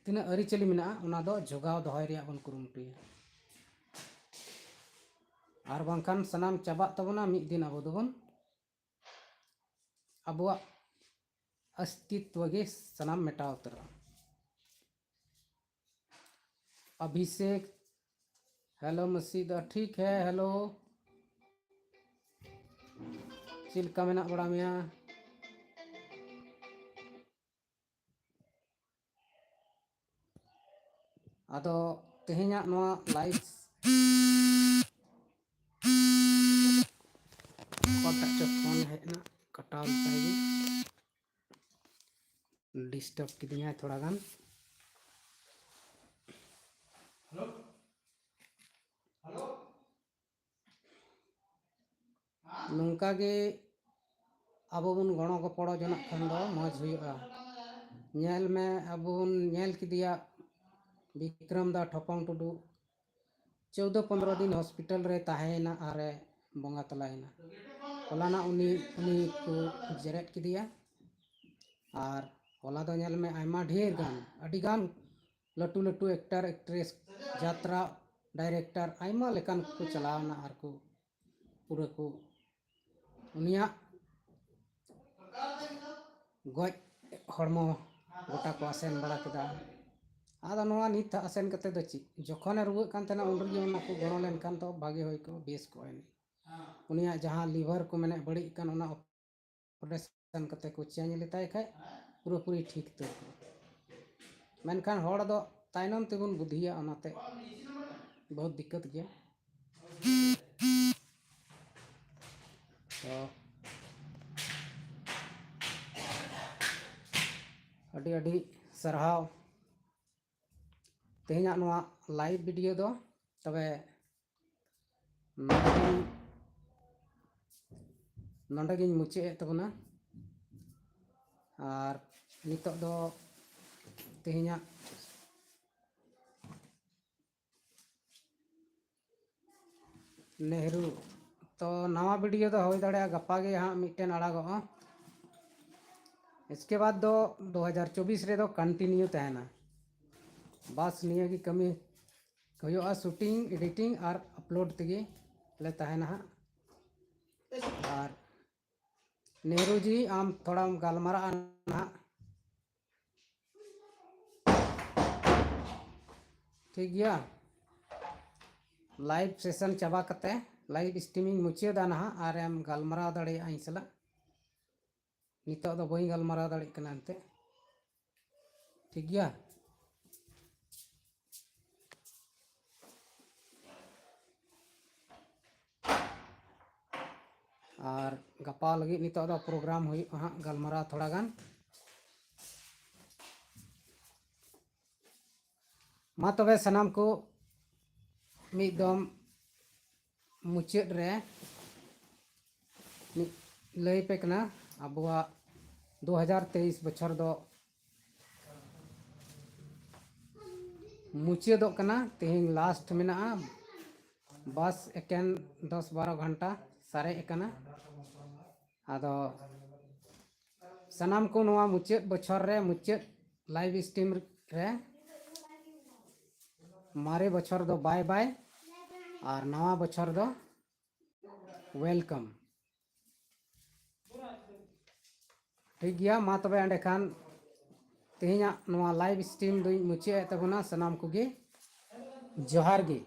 ᱛᱤᱱᱟᱹᱜ ᱟᱹᱨᱤᱪᱟᱹᱞᱤ ᱢᱮᱱᱟᱜᱼᱟ, ᱚᱱᱟ ᱫᱚ ᱡᱚᱜᱟᱣ ᱫᱚᱦᱚᱭ ᱨᱮᱭᱟᱜ ᱵᱚᱱ ᱠᱩᱨᱩᱢᱩᱴᱩᱭᱟ᱾ ᱟᱨ ᱵᱟᱝᱠᱷᱟᱱ ᱥᱟᱱᱟᱢ ᱪᱟᱵᱟᱜ ᱛᱟᱵᱚᱱᱟ, ᱢᱤᱫ ᱫᱤᱱ ᱟᱵᱚ ᱫᱚᱵᱚᱱ, ᱟᱵᱚᱣᱟᱜ ᱚᱥᱛᱤᱛᱣᱚ ᱜᱮ ᱥᱟᱱᱟᱢ ᱢᱮᱴᱟᱣ ᱩᱛᱟᱹᱨᱚᱜᱼᱟ᱾ ᱚᱵᱷᱤᱥᱮᱠ, ᱦᱮᱞᱳ ᱢᱟᱹᱥᱤ ᱫᱚ, ᱴᱷᱤᱠ ᱦᱮ, ᱦᱮᱞᱳ᱾ ᱪᱮᱫ ᱞᱮᱠᱟ ᱢᱮᱱᱟᱜ ᱵᱟᱲᱟ ᱢᱮᱭᱟ? ᱟᱫᱚ ᱛᱮᱦᱮᱧᱟᱜ ᱱᱚᱣᱟ live ᱚᱠᱟᱴᱟᱜ ᱪᱚ phone ᱦᱮᱡ ᱮᱱᱟ, ᱠᱟᱴᱟᱣ ᱞᱮᱠᱷᱟᱱ ᱜᱮ᱾ Disturb ᱠᱤᱫᱤᱧᱟᱭ ᱛᱷᱚᱲᱟ ᱜᱟᱱ᱾ ᱱᱚᱝᱠᱟ ᱜᱮ ᱟᱵᱚ ᱵᱚᱱ ᱜᱚᱲᱚ ᱜᱚᱯᱚᱲᱚ ᱡᱚᱱᱟᱜ ᱠᱷᱟᱱ ᱫᱚ ᱢᱚᱡᱽ ᱦᱩᱭᱩᱜᱼᱟ᱾ ᱧᱮᱞ ᱢᱮ, ᱟᱵᱚ ᱵᱚᱱ ᱧᱮᱞ ᱠᱮᱫᱮᱭᱟ ᱵᱤᱠᱨᱚᱢ ᱫᱟ ᱴᱷᱚᱯᱚᱝ ᱴᱩᱰᱩ, ᱪᱳᱫᱽᱫᱳ ᱯᱚᱱᱫᱽᱨᱚ ᱫᱤᱱ hospital ᱨᱮ ᱛᱟᱦᱮᱸᱭᱮᱱᱟ ᱟᱨᱮ ᱵᱚᱸᱜᱟ ᱛᱟᱞᱟᱭᱮᱱᱟ᱾ ᱦᱚᱞᱟᱱᱟᱜ ᱩᱱᱤ, ᱩᱱᱤ ᱠᱚ ᱡᱮᱨᱮᱫ ᱠᱮᱫᱮᱭᱟ᱾ ᱟᱨ ᱦᱚᱞᱟ ᱫᱚ ᱧᱮᱞ ᱢᱮ, ᱟᱭᱢᱟ ᱰᱷᱮᱨ ᱜᱟᱱ, ᱟᱹᱰᱤ ᱜᱟᱱ ᱞᱟᱹᱴᱩ ᱞᱟᱹᱴᱩ actor actress, ᱡᱟᱛᱨᱟ director, ᱟᱭᱢᱟ ᱞᱮᱠᱟᱱ ᱠᱚ ᱪᱟᱞᱟᱣ ᱮᱱᱟ ᱟᱨ ᱠᱚ ᱯᱩᱨᱟᱹ ᱠᱚ ᱩᱱᱤᱭᱟᱜ ᱜᱚᱡ ᱦᱚᱲᱢᱚ ᱜᱚᱴᱟ ᱠᱚ ᱟᱥᱮᱱ ᱵᱟᱲᱟ ᱠᱮᱫᱟ᱾ ᱟᱫᱚ ᱱᱚᱣᱟ ᱱᱤᱛ ᱟᱥᱮᱱ ᱠᱟᱛᱮ ᱫᱚ ᱪᱮᱫ? ᱡᱚᱠᱷᱚᱱᱮ ᱨᱩᱣᱟᱹᱜ ᱠᱟᱱ ᱛᱟᱦᱮᱱᱟ, ᱩᱱ ᱨᱮᱜᱮ ᱚᱱᱟ ᱠᱚ ᱜᱚᱲᱚ ᱞᱮᱱᱠᱷᱟᱱ ᱫᱚ ᱵᱷᱟᱜᱮ ᱦᱩᱭ ᱠᱚᱜᱼᱟ, ᱵᱮᱥ ᱠᱚᱜᱼᱟ᱾ ᱩᱱᱤᱭᱟᱜ ᱡᱟᱦᱟᱸ liver ᱠᱚ ᱢᱮᱱᱮᱫ ᱵᱟᱹᱲᱤᱡ ᱠᱟᱱ, ᱚᱱᱟ operation ᱠᱟᱛᱮ ᱠᱚ change ᱞᱮᱛᱟᱭ ᱠᱷᱟᱡ ᱯᱩᱨᱟᱹᱯᱩᱨᱤ ᱴᱷᱤᱠ ᱩᱛᱟᱹᱨ ᱠᱚᱜᱼᱟ᱾ ᱢᱮᱱᱠᱷᱟᱱ ᱦᱚᱲ ᱫᱚ ᱛᱟᱭᱱᱚᱢ ᱛᱮᱵᱚᱱ ᱵᱩᱫᱷᱤᱭᱟ, ᱚᱱᱟᱛᱮ ᱵᱚᱦᱩᱛ ᱫᱤᱠᱠᱟᱛ ᱜᱮᱭᱟ᱾ ᱛᱚ ᱟᱹᱰᱤ ᱟᱹᱰᱤ ᱥᱟᱨᱦᱟᱣ ᱛᱮᱦᱮᱧᱟᱜ ᱱᱚᱣᱟ live video ᱫᱚ᱾ ᱛᱚᱵᱮ ᱱᱚᱰᱮ ᱜᱤᱧ, ᱱᱚᱰᱮ ᱜᱤᱧ ᱢᱩᱪᱟᱹᱫ ᱮᱫ ᱛᱟᱵᱚᱱᱟ᱾ ᱟᱨ ᱱᱤᱛᱚᱜ ᱫᱚ ᱛᱮᱦᱮᱧᱟᱜ ᱱᱮᱦᱨᱩ, ᱛᱚ ᱱᱟᱣᱟ video ᱫᱚ ᱦᱩᱭ ᱫᱟᱲᱮᱭᱟᱜᱼᱟ ᱜᱟᱯᱟ ᱜᱮ ᱦᱟᱸᱜ ᱢᱤᱫᱴᱮᱱ ᱟᱲᱟᱜᱚᱜᱼᱟ᱾ ᱤᱥᱠᱮ ᱵᱟᱫ ᱫᱚ ᱫᱩ ᱦᱟᱡᱟᱨ ᱪᱚᱵᱵᱤᱥ ᱨᱮᱫᱚ continue ᱛᱟᱦᱮᱱᱟ᱾ ᱵᱟᱥ ᱱᱤᱭᱟᱹ ᱜᱮ ᱠᱟᱹᱢᱤ ᱦᱩᱭᱩᱜᱼᱟ, shooting, editing ᱟᱨ upload ᱛᱮᱜᱮ ᱞᱮ ᱛᱟᱦᱮᱱᱟ ᱦᱟᱸᱜ᱾ ᱟᱨ ᱱᱮᱦᱨᱩ ᱡᱤ, ᱟᱢ ᱛᱷᱚᱲᱟᱢ ᱜᱟᱞᱢᱟᱨᱟᱜᱼᱟ ᱱᱟᱦᱟᱜ᱾ ᱴᱷᱤᱠ ᱜᱮᱭᱟ, live session ᱪᱟᱵᱟ ᱠᱟᱛᱮ, live streaming ᱢᱩᱪᱟᱹᱫᱟ ᱱᱟᱦᱟᱜ, ᱟᱨᱮᱢ ᱜᱟᱞᱢᱟᱨᱟᱣ ᱫᱟᱲᱮᱭᱟᱜᱼᱟ ᱤᱧ ᱥᱟᱞᱟᱜ᱾ ᱱᱤᱛᱚᱜ ᱫᱚ ᱵᱟᱹᱧ ᱜᱟᱞᱢᱟᱨᱟᱣ ᱫᱟᱲᱮᱭᱟᱜ ᱠᱟᱱᱟ ᱮᱱᱛᱮ᱾ ᱴᱷᱤᱠ ᱜᱮᱭᱟ᱾ ᱟᱨ ᱜᱟᱯᱟ ᱞᱟᱹᱜᱤᱫ ᱱᱤᱛᱚᱜ ᱫᱚ program ᱦᱩᱭᱩᱜᱼᱟ ᱦᱟᱸᱜ, ᱜᱟᱞᱢᱟᱨᱟᱣ ᱛᱷᱚᱲᱟ ᱜᱟᱱ᱾ ᱢᱟ ᱛᱚᱵᱮ ᱥᱟᱱᱟᱢ ᱠᱚ ᱢᱤᱫ ᱫᱚᱢ ᱢᱩᱪᱟᱹᱫ ᱨᱮ ᱢᱤᱫ ᱞᱟᱹᱭ ᱯᱮ ᱠᱟᱱᱟ, ᱟᱵᱚᱣᱟᱜ ᱫᱩ ᱦᱟᱡᱟᱨ ᱛᱮᱭᱤᱥ ᱵᱚᱪᱷᱚᱨ ᱫᱚ ᱢᱩᱪᱟᱹᱫᱚᱜ ᱠᱟᱱᱟ, ᱛᱮᱦᱮᱧ last ᱢᱮᱱᱟᱜᱼᱟ, ᱵᱟᱥ ᱮᱠᱮᱱ ᱫᱚᱥ ᱵᱟᱨᱚ ᱜᱷᱚᱱᱴᱟ ᱥᱟᱨᱮᱡ ᱟᱠᱟᱱᱟ᱾ ᱟᱫᱚ ᱥᱟᱱᱟᱢ ᱠᱚ ᱱᱚᱣᱟ ᱢᱩᱪᱟᱹᱫ ᱵᱚᱪᱷᱚᱨ ᱨᱮ ᱢᱩᱪᱟᱹᱫ live stream ᱨᱮ ᱢᱟᱨᱮ ᱵᱚᱪᱷᱚᱨ ᱫᱚ ᱵᱟᱭ ᱵᱟᱭ ᱟᱨ ᱱᱟᱣᱟ ᱵᱚᱪᱷᱚᱨ ᱫᱚ welcome᱾ ᱴᱷᱤᱠ ᱜᱮᱭᱟ, ᱢᱟ ᱛᱚᱵᱮ ᱮᱸᱰᱮᱠᱷᱟᱱ ᱛᱮᱦᱮᱧᱟᱜ ᱱᱚᱣᱟ live stream ᱫᱚᱧ ᱢᱩᱪᱟᱹᱫ ᱮᱫ ᱛᱟᱵᱚᱱᱟ᱾ ᱥᱟᱱᱟᱢ ᱠᱚᱜᱮ ᱡᱚᱦᱟᱨ ᱜᱮ᱾